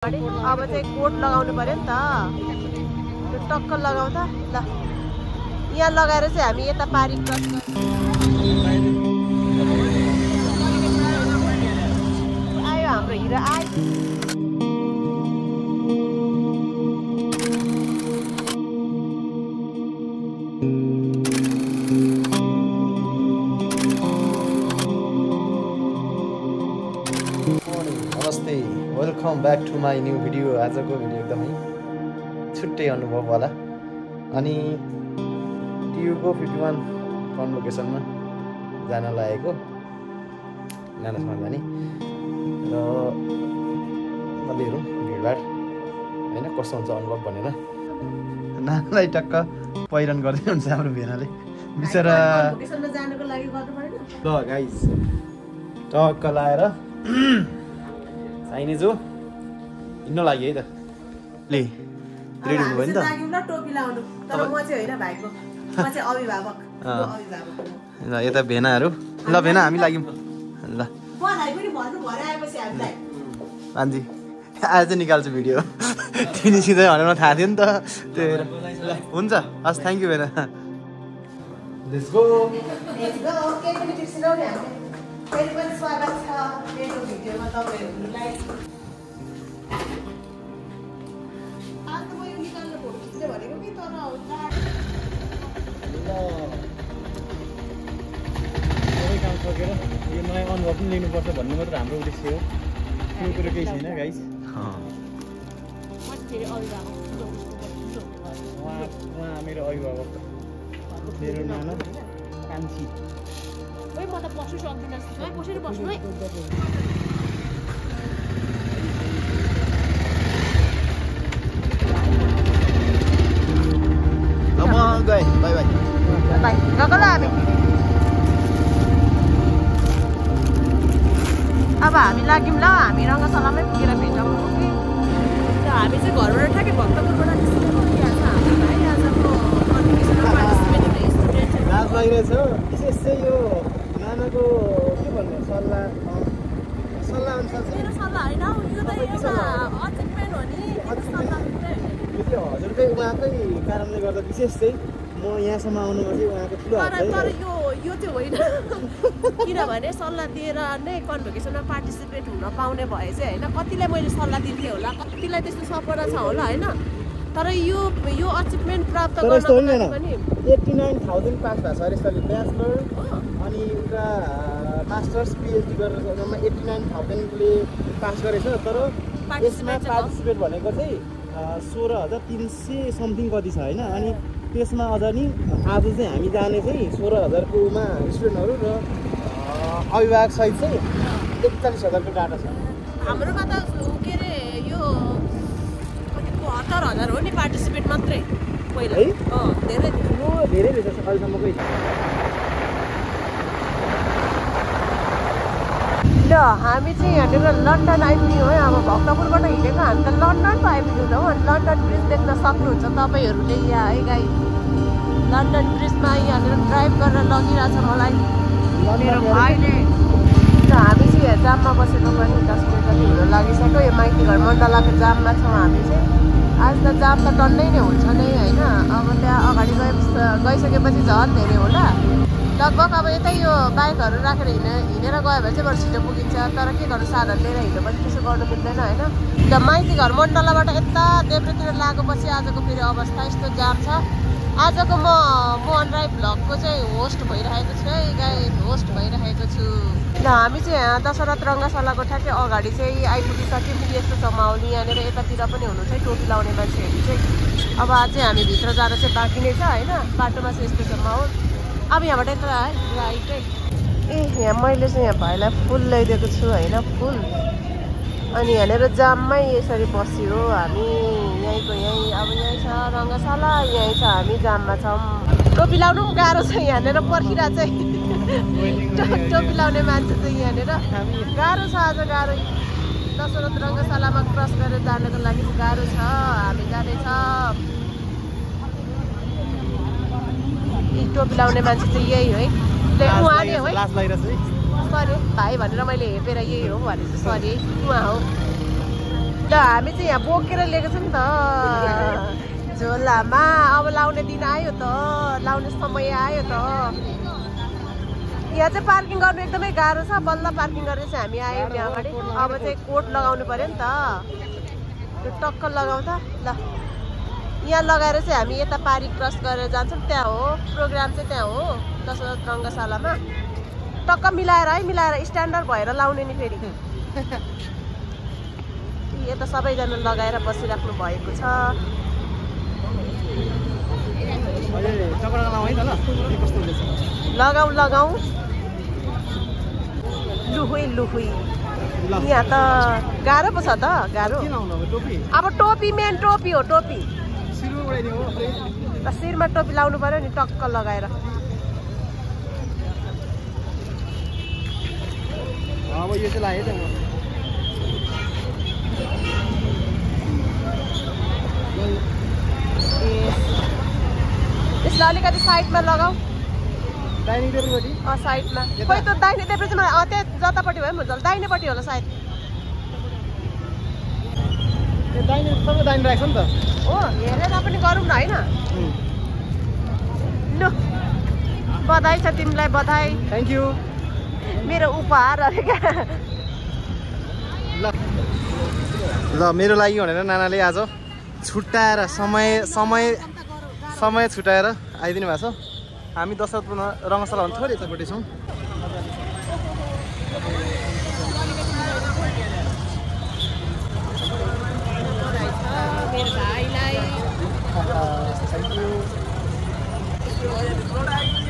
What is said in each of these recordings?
अब चाहिँ कोट लगाउनु पर्यो नि त त्यो टक्क लगाउँदा ल यहाँ लगाएर चाहिँ हामी यता पारी क्रस आयो हाम्रो हिरो आयो नमस्ते welcome back to my new video. आजको भिडियो एकदमै छुट्टै अनुभव होला अनि टियुको 51 कन्भोकेसनमा जान लागेको नानासँग जाने र अलि हेरौँ भिडभाड होइन कस्तो हुन्छ अनुभव भनेर। नानालाई टक्क पहिरन गर्दै हुन्छ हाम्रो भेनाले बिचरा ल गाइस टक्क लाएर चाहिने जो हिँड्नु लागि है त ले रेडी हुनुभयो नि त टोपी लाउनु तर म चाहिँ होइन भाइको म चाहिँ अभिभावक ल यता भेनाहरू ल भेना हामी लाग्यौँ ल मान्छे आज चाहिँ निकाल्छु भिडियो तिमीसित भनेर थाहा थियो नि त त्यही भएर ल हुन्छ हस् थ्याङ्क यू भेना लेट्स गो फेरि पनि स्वागत छ मेरो भिडियोमा तपाईहरुलाई। आज त म यो निकाल्न फोटो खिच्ने भनेको कि तर सबै काम सकेर यो नयाँ अनुभव पनि लिनुपर्छ भन्ने मात्र हाम्रो उद्देश्य हो। त्यो कुरो केही छैन गाइस। उहाँ मेरो अभिभावक मेरो नाना कान्छी। ओइ म त बस्नु सक्दिनँ है कसरी बस्नु है म गएँ बाई बाई बाई गएको ल हामी अब हामी लाग्यौँ ल हामी रङ्गशालामै पुगेर भेटौँ कि हामी चाहिँ घरबाट ठ्याक्कै भक्तपुरबाट निस्केको यहाँ छ हाम्रो भाइ आजको कन्भोकेसनमा पार्टिसिपेट हुने स्टुडेन्ट लाज लागिरहेछ विशेष चाहिँ यो नानाको के भन्नु सल्लाह अनुसार चाहिँ मेरो सल्लाह होइन यो त एउटा अचिभमेन्ट हो नि हजुरकै उहाँकै कारणले गर्दा विशेष चाहिँ म यहाँसम्म आउनुमा चाहिँ उहाँको ठुलो हात छ। तर यो चाहिँ होइन किनभने सल्लाह दिएर नै कन्भोकेसनमा पार्टिसिपेट हुन पाउने भए चाहिँ होइन कतिलाई मैले सल्लाह दिन्थेँ होला कतिलाई त्यस्तो सपना छ होला होइन तर यो अचिभमेन्ट प्राप्त गर्नको लागि पनि 89,000 पास भएको छ अरे यसपालि ब्याचलर अनि उता मास्टर्स पिएचडी गरेर 89,000ले पास गरेछ तर यसमा पार्टिसिपेट भनेको चाहिँ 16,300 समथिङ कति छ होइन। अनि त्यसमा अझ नि आज चाहिँ हामी जाने चाहिँ 16,000कोमा स्टुडेन्टहरू र अभिभावक सहित चाहिँ 41,000को डाटा छ। हाम्रोमा त के अरे यो 72,000 हो नि पार्टिसिपेट मात्रै पहिला है धेरै रहेछ अहिलेसम्मकै। ल हामी चाहिँ यहाँनिर लन्डन आइपुग्यौँ है। अब भक्तपुरबाट हिँडेको हामी त लन्डन पो आइपुग्यौँ त हो। लन्डन ब्रिज देख्न सक्नुहुन्छ तपाईँहरूले यहाँ है गाई लन्डन ब्रिजमा यहाँनिर ड्राइभ गरेर लगिरहेछ मलाई मेरो भाइले। हामी चाहिँ यहाँ जाममा बसेको पनि 10 मिनट जति हुन लागिसक्यो। यो माइती घर मण्डलाको जाममा छौँ हामी चाहिँ। आज त जाम त टन्नै नै हुन्छ नै होइन। अब त्यहाँ अगाडि गइसकेपछि झन् धेरै होला लगभग। अब यतै यो बाइकहरू राखेर हिँडेर गयो भने चाहिँ बरु छिटो पुगिन्छ तर के गर्नु साधन लिएर हिँड्नु पनि त्यसो गर्नु मिल्दैन होइन। र माइती घर मण्डलाबाट यता देब्रेतिर लागेपछि आजको फेरि अवस्था यस्तो जाम छ। आजको म मोहन राई भ्लगको चाहिँ होस्ट भइरहेको छु है गाइस होस्ट भइरहेको छु। ल हामी चाहिँ यहाँ दशरथ रङ्गशालाको ठ्याक्कै अगाडि चाहिँ आइपुगिसक्यौँ। यस्तो छ माहौल यहाँनिर यतातिर पनि हुनुहुन्छ है टोपी लाउने मान्छेहरू चाहिँ। अब चाहिँ हामी भित्र जान चाहिँ बाँकी नै छ होइन। बाटोमा चाहिँ यस्तो छ माहौल। अब यहाँबाट यता है राइट है यहाँ मैले चाहिँ यहाँ भाइलाई फुल ल्याइदिएको छु होइन फुल। अनि यहाँनिर जाममै यसरी बस्यो हामी यहीँको यहीँ। अब यहीँ छ रङ्गशाला यहीँ छ हामी जाममा छौँ। टोपी लाउनु पनि गाह्रो छ यहाँनिर पर्खिरहेको चाहिँ टोपी लाउने मान्छे चाहिँ यहाँनिर गाह्रो छ आज गाह्रो। दशरथ रङ्गशालामा क्रस गरेर जानको लागि चाहिँ गाह्रो छ। हामी जाँदैछ टोपी लाउने मान्छे चाहिँ यही है उहाँ नै हो है सरी भाइ भनेर मैले हेपेर यही हो भने चाहिँ सरी उहाँ हो। ल हामी चाहिँ यहाँ बोकेर लिएको छौँ नि त झोलामा। अब लाउने दिन आयो त, लाउने समय आयो त। यहाँ चाहिँ पार्किङ गर्नु एकदमै गाह्रो छ। बल्ल पार्किङ गरेर चाहिँ हामी आयौँ यहाँ अगाडि। अब चाहिँ कोट लगाउनु पर्यो नि त, त्यो टक्क लगाउँदा ल। यहाँ लगाएर चाहिँ हामी यता पारी क्रस गरेर जान्छौँ। त्यहाँ हो प्रोग्राम चाहिँ, त्यहाँ हो दशरथ रङ्गशालामा। टक्क मिलाएर है, मिलाएर स्ट्यान्डर्ड भएर लाउने नि फेरि। यता सबैजना लगाएर बसिराख्नु भएको छ। लगाऊ लगाऊ लुहुई लुहुई। यहाँ त गाह्रो पो छ त, गाह्रो। अब टोपी मेन टोपी हो, टोपी शिरमा टोपी लाउनु पर्यो नि टक्क लगाएर। अब यो चाहिँ लाग्यो यसलाई अलिकति साइडमा लगाऊ, डाइनिङ टेबलपट्टि। साइडमा खोइ त दाहिने टेबल चाहिँ मलाई त्यहाँ जतापट्टि भए पनि हुन्छ, दाहिनेपट्टि होला सायद। दाहिने सबै दाहिने राख्छ नि त हो, हेरेर पनि गरौँ न होइन। लु बधाई छ तिमीलाई, बधाई। Thank you. मेरो उपहार अरे क्या। ल मेरो लागि भनेर नानाले आज छुट्याएर समय छुट्याएर आइदिनु भएको छ। हामी दशरथ रङ्गशाला भन्दा थोरै यतापट्टि छौँ। मेरो भाइलाई थ्याङ्क यू।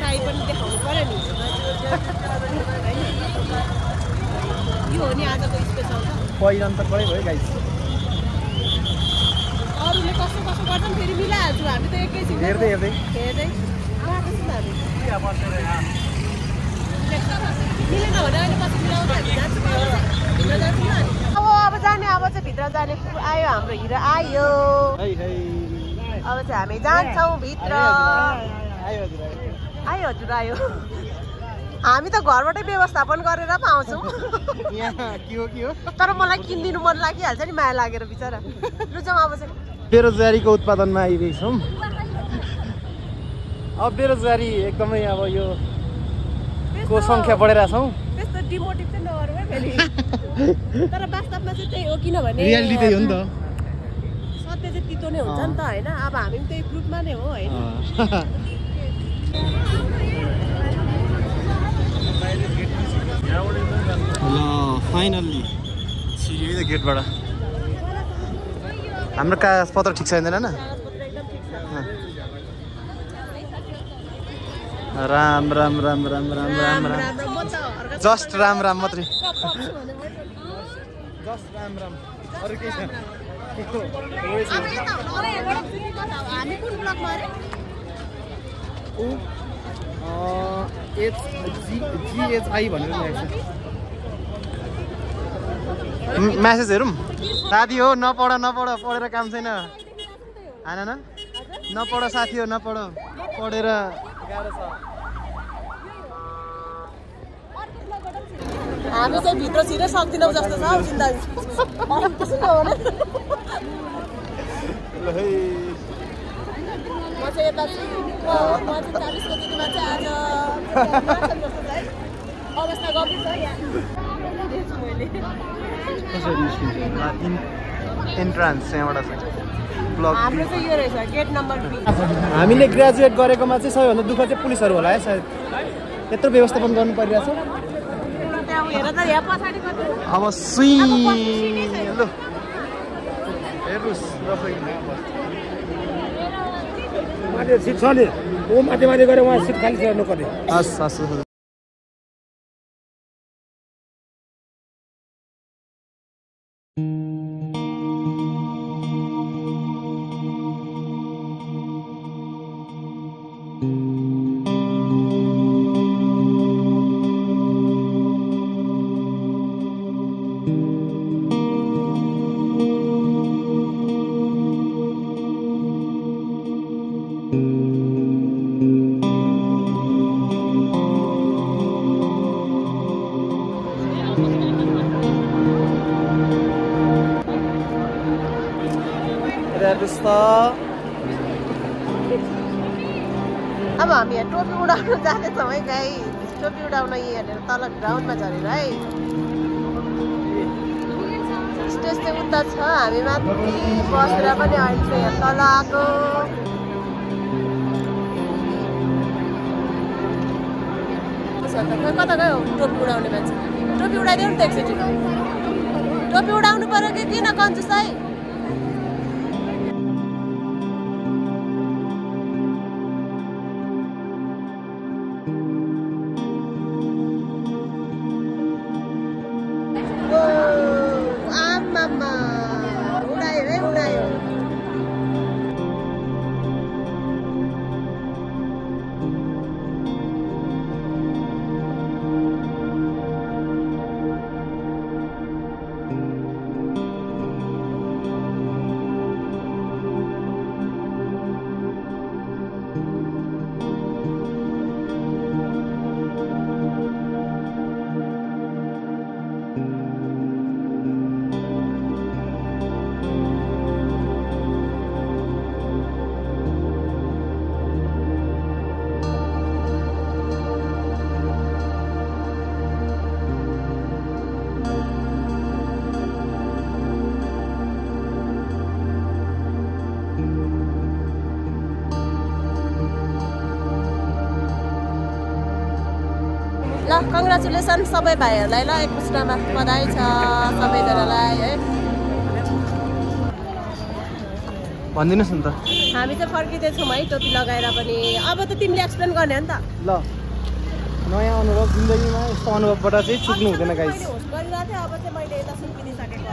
टाई पनि देखाउनु पर्यो नि। यो हो नि आजको स्पेसल। पहिरन त परै भयो गाइस। अरूले कस्तो कस्तो गर्छन् फेरि मिलाइहाल्छु हामी त एकैछिन हेर्दै हेर्दै हेर्दै मिलेन भने अहिले पछि मिलाउँदा हामी जान्छौँ, भित्र जान्छौँ नि। अब जाने, अब चाहिँ भित्र जाने आयो, हाम्रो हिरो आयो। अब चाहिँ हामी जान्छौँ भित्र। आयो हजुर आयो। हामी त घरबाटै व्यवस्थापन गरेर पो आउँछौँ। तर मलाई किनिदिनु मन लागिहाल्छ नि, माया लागेर बिचरा। लु जाउँ अब चाहिँ। बेरोजगारीको उत्पादनमा आइरहेको छौँ। अब बेरोजगारी एकदमै अब यो को सङ्ख्या बढेर छौँ। त्यस्तो डिमोटिभ चाहिँ नगरौँ है फेरि। तर वास्तवमा चाहिँ त्यही हो, किनभने रियालिटी त्यही हो नि त। सत्य चाहिँ तितो नै हुन्छ नि त होइन। अब हामी पनि त्यही ग्रुपमा नै हो होइन। ल फाइनल्ली छिर्यो है गेटबाट। हाम्रो कागजपत्र ठिक छैन न। राम राम राम राम राम राम राम। जस्ट राम राम मात्रै। जस्ट राम राम, अरू केही छैन। हामी कुन ब्लकमा अरे? GHI भनेर लेखेको छ। म्यासेज हेरौँ। साथी हो नपढ नपढ, पढेर काम छैन। होइन न, नपढ साथी हो नपढ, पढेर गाह्रो छ। हामी चाहिँ भित्र छिर्नै सक्दैनौँ जस्तो छ हौ चिन्ता। म चाहिँ यता छु, म चाहिँ 40 को दिदीमा चाहिँ आज अवस्था गम्भीर छ यहाँ। इन्ट्रान्स यहाँबाट छ ब्लक। हाम्रो चाहिँ यो रहेछ गेट नम्बर 2। हामीले ग्रेजुएट गरेकोमा चाहिँ सबैभन्दा दुःख चाहिँ पुलिसहरू होला है सायद। यत्रो व्यवस्थापन गर्नु परिरहेछ। अब सुई लु हेर्नुहोस् माथि सिट छ नि, ऊ माथि माथि गएर उहाँ सिट खाली गर्नु पर्ने। हस् हस्। हेर्नुहोस् त अब हामी यहाँ टोपी उडाउन जाँदैछौँ है गाइस टोपी उडाउन यहाँनिर तल ग्राउन्डमा झरेर है स्टेज चाहिँ उता छ हामी माथि बसेर पनि अहिले चाहिँ यहाँ तल आएको कता गयो टोपी उडाउने मान्छे टोपी उडाइदियो नि त एकचोटि टोपी उडाउनु पर्यो कि किन कन्जुस है उडायो है उडायो ल कङ्ग्रेचुलेसन सबै भाइहरूलाई ल एकमुष्टमा बधाई छ सबैजनालाई है भनिदिनुहोस् न त हामी चाहिँ फर्किँदैछौँ है टोपी लगाएर पनि अब त तिमीले एक्सप्लेन गर्ने हो नि त ल नयाँ अनुभव जिन्दगीमा यस्तो अनुभवबाट चाहिँ चुक्नु हुँदैन गाइस मैले होस्ट गरिरहेको थिएँ अब चाहिँ मैले यता सुल्किदिइसकेको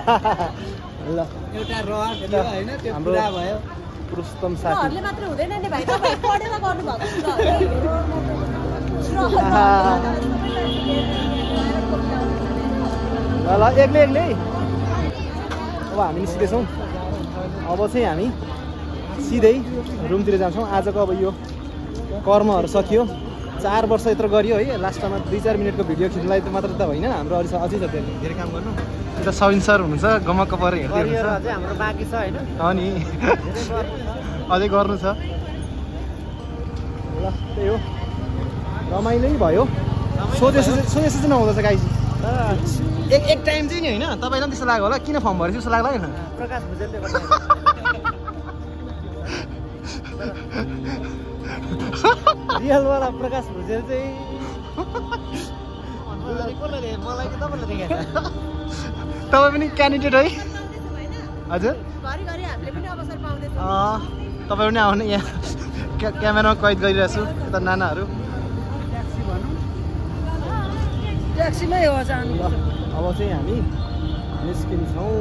ल एउटा रहर थियो हैन त्यो पुरा भयो पुरुषोत्तम साथी रहरले मात्र हुँदैन नि भाइ तपाईँ पढेर गर्नुभएको ल एक्लै एक्लै अब हामी निस्किँदैछौँ अब चाहिँ हामी सिधै रुमतिर जान्छौँ आजको अब यो कर्महरू सकियो 4 वर्ष यत्रो गरियो है लास्टमा 2-4 मिनटको भिडियो खिच्नलाई मात्र त होइन हाम्रो अझै छ धेरै काम गर्नु यता सविन सर हुनुहुन्छ गमक्क परेर हेर्दै हुनुहुन्छ हाम्रो बाँकी छ होइन अनि अझै गर्नु छ ल त्यही हो रमाइलै भयो सोचेपछि चाहिँ नहुँदो रहेछ गाइस एक टाइम चाहिँ नि होइन तपाईँलाई पनि त्यस्तो लाग्यो होला किन फर्म भरेको जस्तो लाग्ला होइन प्रकाश भुजेलले रियलवाला प्रकाश भुजेल चाहिँ तपाईँ पनि क्यान्डिडेट है हजुर तपाईँ पनि आउनु यहाँ क्यामेरामा कैद गरिरहेको छु यता नानाहरू ट्याक्सीमै हो जानु अब चाहिँ हामी निस्किन्छौँ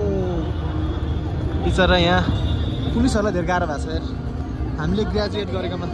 बिचरा यहाँ पुलिसहरूलाई धेरै गाह्रो भएको छ यार हामीले ग्रेजुएट गरेकोमा